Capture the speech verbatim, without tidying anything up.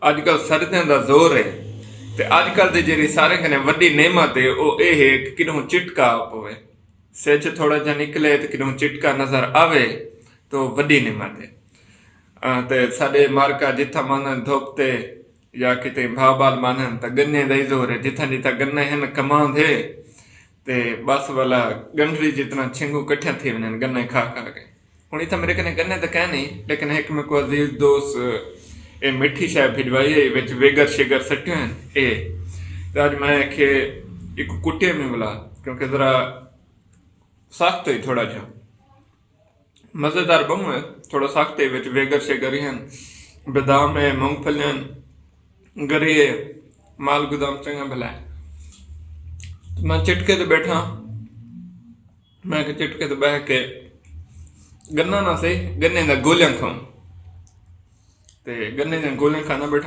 اڄ کل سردیاں دا زور ہے، تے اڄ کل دی جیڑھی سارے کنے وݙی نعمت ہے، او اے ہے کہ کݙوں چٹکا آ پوے۔ سجھ تھوڑا جہا نکلے تے کݙوں چٹکا نظر آوے، تو وݙی نعمت ہے۔ آ، تے ساݙے مارکا جتھاں مانن دھوپ تے یا کتے بھا بال مانن، تاں گنے دا ہی زور ہے۔ جتھاں جتھاں گنے ہن، کماند ہے، تے بس والا گنڈھری جتنا چھنگوں کٹھیاں تھی ونڄن گنے کھا کھا کے۔ ہݨ اتھاں میرے کنے گنے تاں کائے نہیں، لیکن ہک میکوں عزیز دوست اے مٹھی شے بھجوائی ہے، وچ ویگر شیگر سٹیوں ہن اے۔ تے اڄ میں آکھے ایکوں کٹے میں ولا، کیونکہ ذرا سخت ہوئی تھوڑا جہا۔ مزیدار ٻہوں ہے، تھوڑا سخت ہے، وچ ویگر شیگر ہی ہن، بادام ہے، مونگ پھلی ہن، گری ہے، مال گدام چنڳا بھلا ہے۔ تے میں چٹکے تے ٻیٹھا، میں کہ چٹکے تے ٻہہ کے گنا نہ سہی، گنے دا گولیاں کھاؤں۔ تے گنے دیاں گولیاں کھاندا ٻیٹھا۔